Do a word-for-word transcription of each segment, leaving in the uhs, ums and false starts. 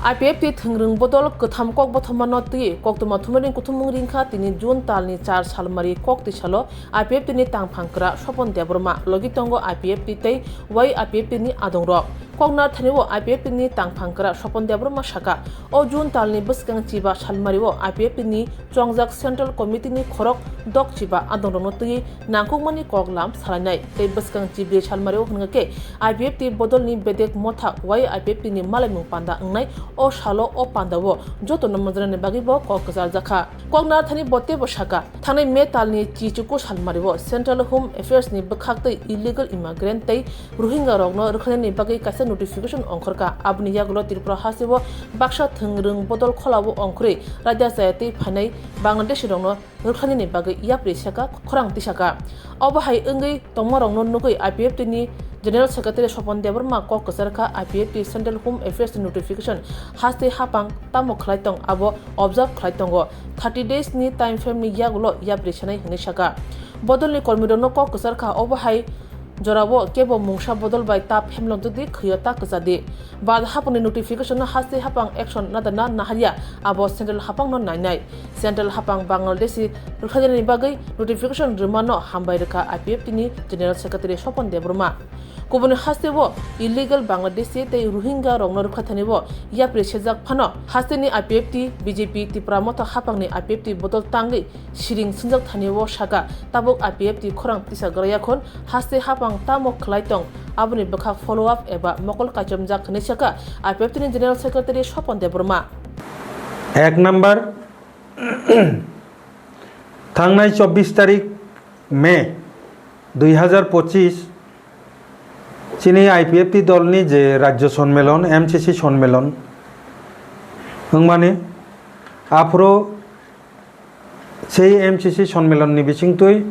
I P F T thwngrwng bodol kwtham kok bothomano twi koktwma thumaini kuthumung ringkha tini June talni char salmari kok twi salo I P F T ni tangphang kwra Sopon Debbarma logi tongo I P F T tei Y I P F T ni adongrok. Koknar thani o I P F T ni tangphang kwra Sopon Debbarma saka, o June talni bwskang chiba salmari o I P F T ni chongjak Central Committee ni khorok dok chiba adongrokno twi nangkukmani kok lam salainai tei bwskang chibri salmari o hwnkha khe I P F T bodolni bedek motha Y I P F T ni malaimung panda wngnai. O salo o panda o jotono manjaknani bagwi bo kok kwcharjakha. Koknar thani bo teibo saka, thangnai May talni chichuku salmari o Central Home Affairs ni bwkhak tei illegal immigrant tei Rohingya rokno rwkhlainani bagwi kaisa notification ongkhorkha. Aboni yagulo Tripura hasteo baksa thwngrwng bodol kholao ongkhorwi raida chaya twi phainai Bangladeshi rokno rwkhlainani bagwi yapri saka khorang tisaka. Obo hai wngwi tongmarokno nugwi I P F T ni General Secretary Sopon Debbarma kok kwcharkha I P F T Central Home Affairs ni notification haste hapang tamo khlai tong abo observe khlai tongo. Thirty days ni time frame ni yagulo yapri sanai hwnwi saka. Bodolni kormirokno kok kwcharkha obo hai jorao kebo mungsa bodol bai ta phemlok jodi khwio ta kwchadi. Bad hapangni notification no haste hapang action nadana naharya abo Central hapang no nainai. Central hapang Bangladeshi rwkhlainani bagwi notification rwmano hambai rwkha I P F T ni General Secretary Sopon Debbarma. Kubuni hasteo illegal Bangladeshi tei Rohingya rokno rwkhlaithani o yapri sejak phano hasteni I P F T, B J P, Tipra Motha hapangni I P F T bodol tangwi siring swngjak thani o saka, tabuk I P F T khorang tisa gwraiyakhon haste hapang tamo khlai tong, aboni bwkhak follow up eba mokol kaichomjak hwnwi saka I P F T ni General Secretary Sopon Debbarma. Ek number, thangnai chobbish tarik May dui hazar pochis chini I P F T dolni je Rajya Sonmelon, M C C Sonmelon wngmani, aphuru sei M C C Sonmelon ni bisingtwi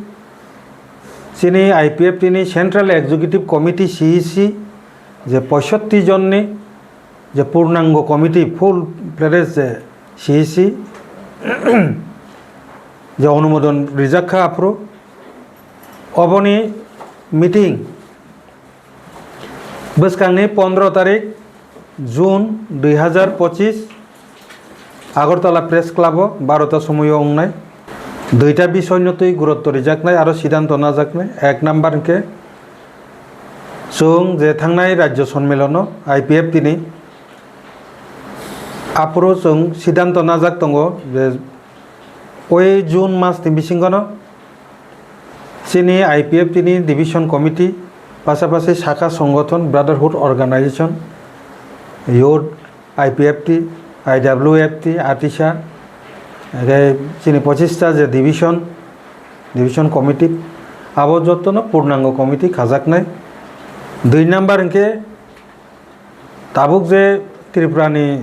chini I P F T ni Central Executive Committee, C E C, je poisotti jonni je purnango committee, full fledged je C E C, je onumodon rijak kha aphuru, oboni meeting bwskangni pondro tarik June dui hazar pochis Agartala Press Club o barota somoio wngnai. Duita bisoino twi gurutto rijaknai aro sidanto najaknai. Ek number hwnkhe chwng je thangnai Rajya Sonmelono I P F T ni aphuru chwng sidanto najak tongo je oi June mas ni bisingono chini I P F T ni Division Committee, pasapasi Sakha Songothon, Brotherhood Organization, Youth, I P F T, I W F T, ATISA, ege chini pochista je division, Division Committee, abo jotono purnango committee khajaknai. Dui number hwnkhe tabuk je Tripura ni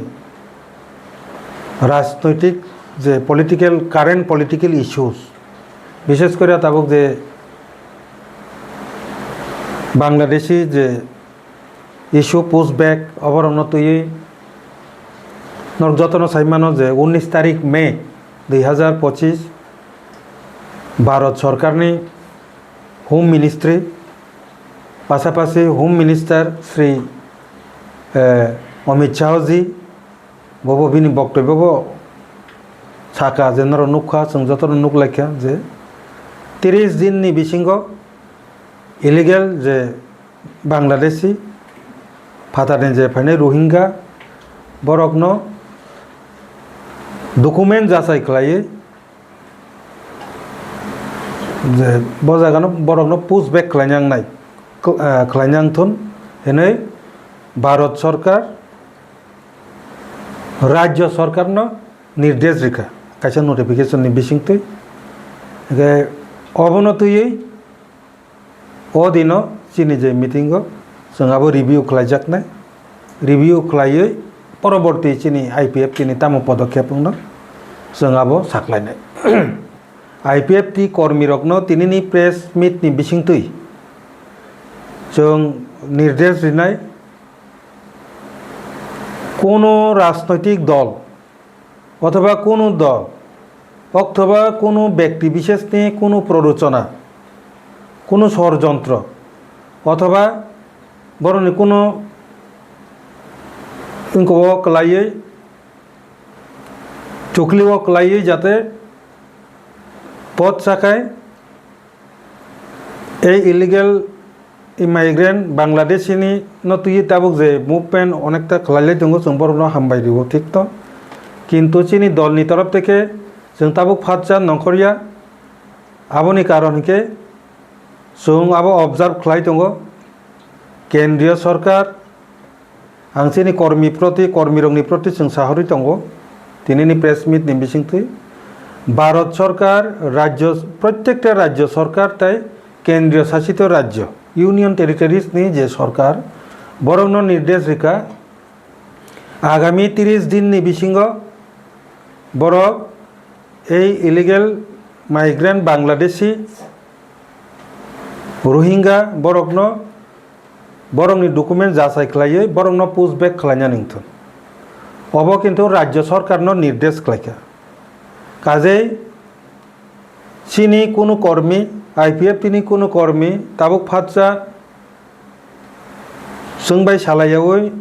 rajnoitik je political, current political issues, bishes kore tabuk je Bangladeshi je issue push back oborokno twiwi norok jotono sai mano je unnish tarik May dui hazar pochis Bharat Sorkarni Home Ministry, pasapasi Home Minister Shri, eh, Amit Shah ji, bobo bini boktobyo bo saka je norok nukha, chwng jotono nuklaikha je tris din ni bisingo illegal je Bangladeshi phatarni je phainai Rohingya borokno document jachai khlaiwi je bo jagano borokno push back khlainai wngnai, kl-, ah, khlainai wngthun hinwi Bharat Sorkar Rajya Sorkarno nirdesh rikha kaisa notification ni bisingtwi. Hwnkhe obono twiwi o dino chini je meeting o chwng abo review khlaijaknai, review khlaiwi poroborti chini I P F T ni tamo podokhep wngno chwng abo saklainai. I P F T kormirokno tinini press meet ni bisingtwi chwng nirdesh rinai, kono rajnoitik dol othoba kono dol othoba kono bekti bisheshni kono prorochona, kono sorjontro othoba borokni kono wngkha o kwlaiwi, chukli o kwlaiwi jate pot sakai ei illegal immigrant Bangladeshi ni no twi tabuk je movement onekta khlailai tongo, chwng borok no hambai rio thik to, kintu chini dol ni torof theke chwng tabuk phatsa nongkhorya, aboni karon hinkhe chwng abo observe khlai tongo kendriyo sorkar. Ang chini kormi proti, kormirokni proti chwng sahorwi tongo, tinini press meet ni bisingtwi. Bharat Sarkar, rajyo, prottekta rajyo sarkar tei kendriyo sasito rajyo, union territories ni je sarkar, borokno nirdesh rikha, agami tris din ni bisingo borok ei illegal migrant Bangladeshi, Rohingya borokno, borokni document jachai khlaiwi borokno push back khlaina nangthun. Obo kintu rajyo sarkarno nirdesh khlaikha. Kajei chini kunu kormi, I P F T ni kunu kormi tabuk phatsa chwng bai salaiyaui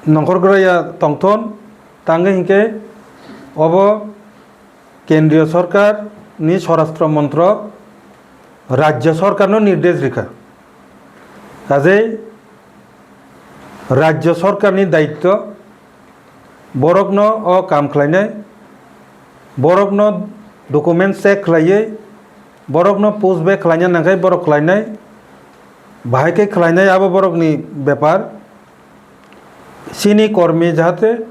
nongkhor gwraiya tongthun, tangwi hinkhe obo kendriyo sarkar ni swarashtra montrok rajyo sarkarno nirdesh rikha. Kajei rajyo sarkarni daityo borokno o kam khlainai, borokno document check khlaiwi, borokno push back khlaina nangkhai borok khlainai, bahai khe khlainai abo borokni bepar. Chini kormi jahate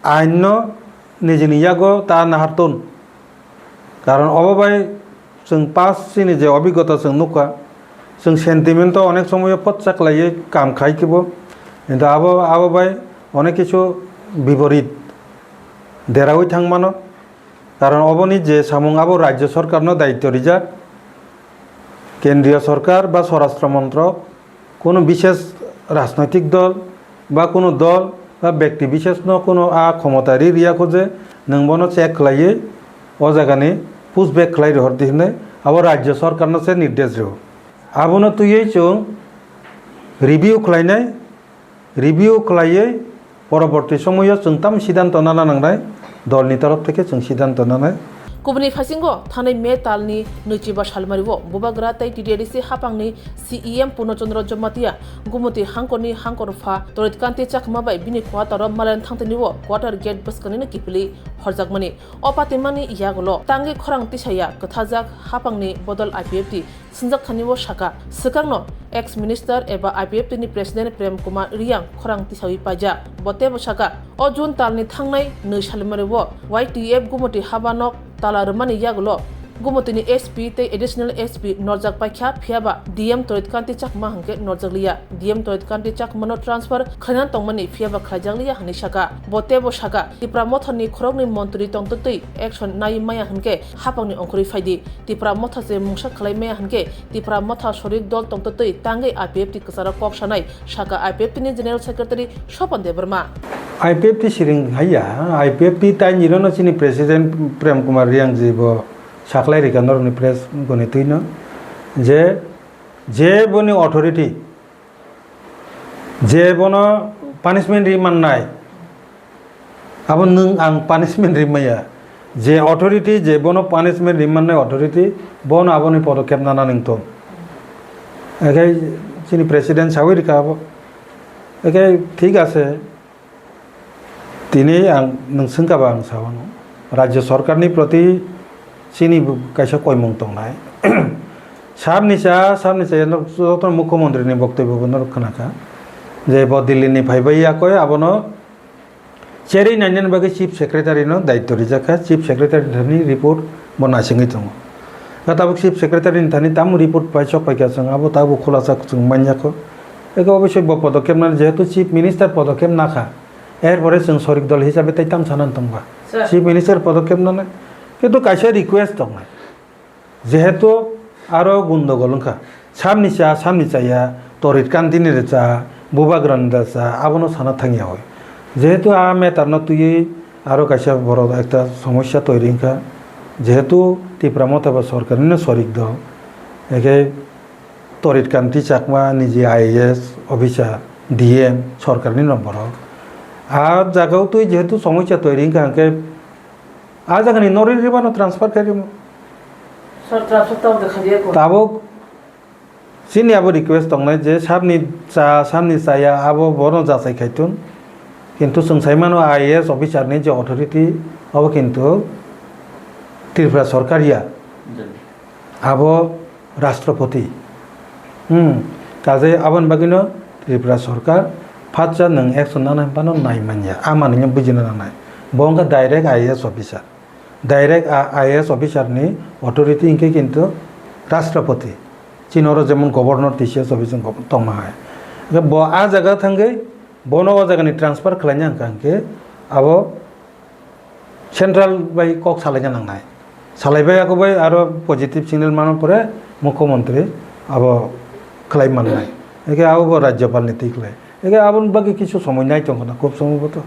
ainno nijini yago ta nahartun. Karon obo bai chwng past chini je obigota chwng nukha, chwng sentiment o onek somoyo potsa khlaiwi kam khai khibo. Kintu abo, abo bai onek kisu biporit deraui thang mano. Karon oboni je samung abo rajyo sorkarno daityo rijak. Kendriyo sorkar ba swarashtra montrok, kunu bishesh rajnoitik dol ba kunu dol ba bekti bisheshno kunu a khomota ri riyakho je nwng bono check khlaiwi o jagani push back khlai rihor di hinwi abo rajyo sorkarno se nirdesh rio. Abono twiwi chwng review khlainai, review khlaiwi poroborti somoyo chwng tam siddhanto nana nangnai, dolni torof theke chwng siddhanto nanai. Kubuni phasingo thanai May talni nwichiba salmario Bubagra tei T D R C hapangni C E M Purno Chandra Jamatia Gumoti hangkorni hangkor pha Torit Kanti Chakma bai bini quartero malen thangtini o quarter gate bwskanino kiphilwi horjakmani. O patimani yagulo tangwi khorang tisaya kwthajak hapangni bodol I P F T swngjak thani o saka, swkangno ex minister eba I P F T ni president Prem Kumar Riyang khorang tisawi paijak. Bo teibo saka, o June talni thangnai nwi salmari o Y T F Gumoti haba nok tala rwmani yagulo Gumotini S P tei additional S P norjak paikha, phiyaba D M Torit Kanti Chakma hwnkhe norjakliya. D M Torit Kanti Chakmano transfer khlaina tongmani, phiyaba khlaijakliya hwnwi saka. Bo teibo saka, Tipra Mothani khoroknwi montri tongtwtwi action nai maya hwnkhe hapangni ongkhorwi phaidi. Tipra Motha se mungsa khlai maya hwnkhe Tipra Motha sorik dol tongtwtwi tangwi I P F T kwcharo kok sanai, saka I P F T ni General Secretary Swapan Debbarma. I P F T siring haiya, I P F T tai nirano chini President Prem Kumar Riyang ji bo saklai rika norokni press goni twino je, je boni authority, je bono punishment ri mannai, abo nwng ang punishment ri maya. Je authority, je bono punishment ri mannai authority, bono aboni podokep nana nang tong. Ekai chini president sawi rika abo. Ekai thik ase, tini ang nwng swngkha ba ang sawano. Rajya sarkarni proti chini kaisa koimung tongnai. Sabni cha, sabni cha, joto mukhyamantri ni boktobyo bo norok khnakha. Je bo Delhi ni phaibai yakoi abono cherwi nainani bagwi chief secretary no daityo rijak kha, chief secretary ni thani report bo naisingwi tongo. Kha tabuk chief secretary ni thani tamo report pai sok paikha chwng abo tabuk khulasa chwng manya kho. Eko obviously bo podokep nani jehetu chief minister podokep nakha. Erpore chwng sorik dol hisabe tai tam sanan tongba. Chief minister podokep nani. Kintu kaisa request tongnai. Jehetu aro gundogol wngkha, samni cha, samni chaya, Torit Kanti ni re cha, Bubagra ni re cha, abono sana thangya hoi. Jehetu a matter no twiwi aro kaisa borok ekta somosya toiri wngkha, jehetu Tipra Motha ba sorkar ni no sorik dol, eke Torit Kanti Chakma niji I A S officer, D M, sorkarni no borok. A jagao twi jehetu somosya toiri wngkha, hwnkhe a jagani norwi ribano transfer khairimo. Sir, transfer tabuk de khairiyakho. Tabuk chini abo request tongnai je sabni cha, sabni chaya abo bono jachai khaitun. Kintu chwng saimano I A S officer ni je authority abo kintu Tripura sorkar ya. Abo Rashtrapati. Hmm. Kaje aboni bagwino Tripura sorkar phatsa nwng action nanai phano nai manya. A manwino bujina nanai. Bo wngkha direct I A S officer. Direct a-, I A S officer ni authority hinkhe kintu Rashtrapati. Chini oro jemon governor T C S office wng tongma hai. Bo a jaga thangwi bono o jagani transfer khlaina hwnkha hinkhe abo central bai kok salaina nangnai. Salaibai ako bai aro positive signal mano pore mukhyamantri abo khlai mannai. Eke abo bo rajyapal ni twi khlai. Eke aboni bagwi kisu somoi nai tongkha na, khub somoi bo to.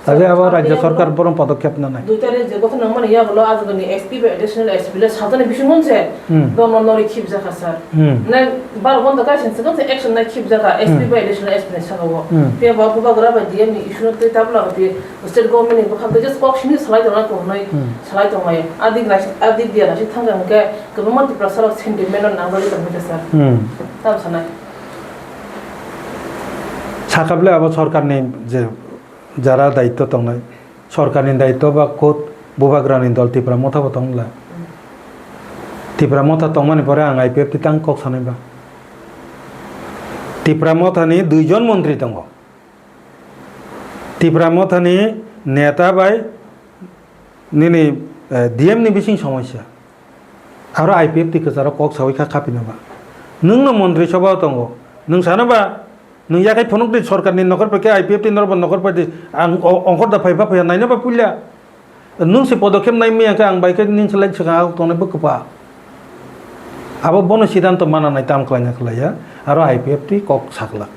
Age abo rajya sorkar borom podokkhep nanai. Dui tarikh je gotho nangmani yagulo ajagani S P bai additional S P le sajani bising monse. Hmm. Dono nori khibjaka sir. Hmm. Nai baro gonta kaisa se gonta action nai khibjaka S P bai additional S P ni saka o. Hmm. Phiya ba bubagra bai D M ni issue no twi tabla hoti. State government ni bwkhak tei just kok simi salai tongna ko hwnwi salai tongmai. Adi glass, adi dia glass thangkha hwnkhe kwbangma Tiprasa rok sentiment no nangjagwi tongkha sir. Hmm. Tam sanai. Sakable abo sorkarni je jara daitto tongnai, sorkarni daitto ba khud bubagrani dol Tipra Motha bo tongla. Tipra Motha tongmani pore ang I P F T tang kok sanai ba. Tipra Mothani duijon montri tongo. Tipra Mothani neta bai nini, eh, D M ni bising somosya. Aro I P F T kwcharo kok sawi kha khapina ba. Nwng no montri sobha tongo. Nwng sana ba, nwng yakhai phunuk di sorkar ni nokhor pai khe I P F T norok bo nokhor pai di. Ang o-, ongkhor da phai pha phaiya naina ba puila. Nwng se podokkhep nai manya khe ang bai khe nini slai swkang tongnai bwkha. Abo bono siddhanto mana nai tam khlaina khlaiya. Aro I P F T kok saklak.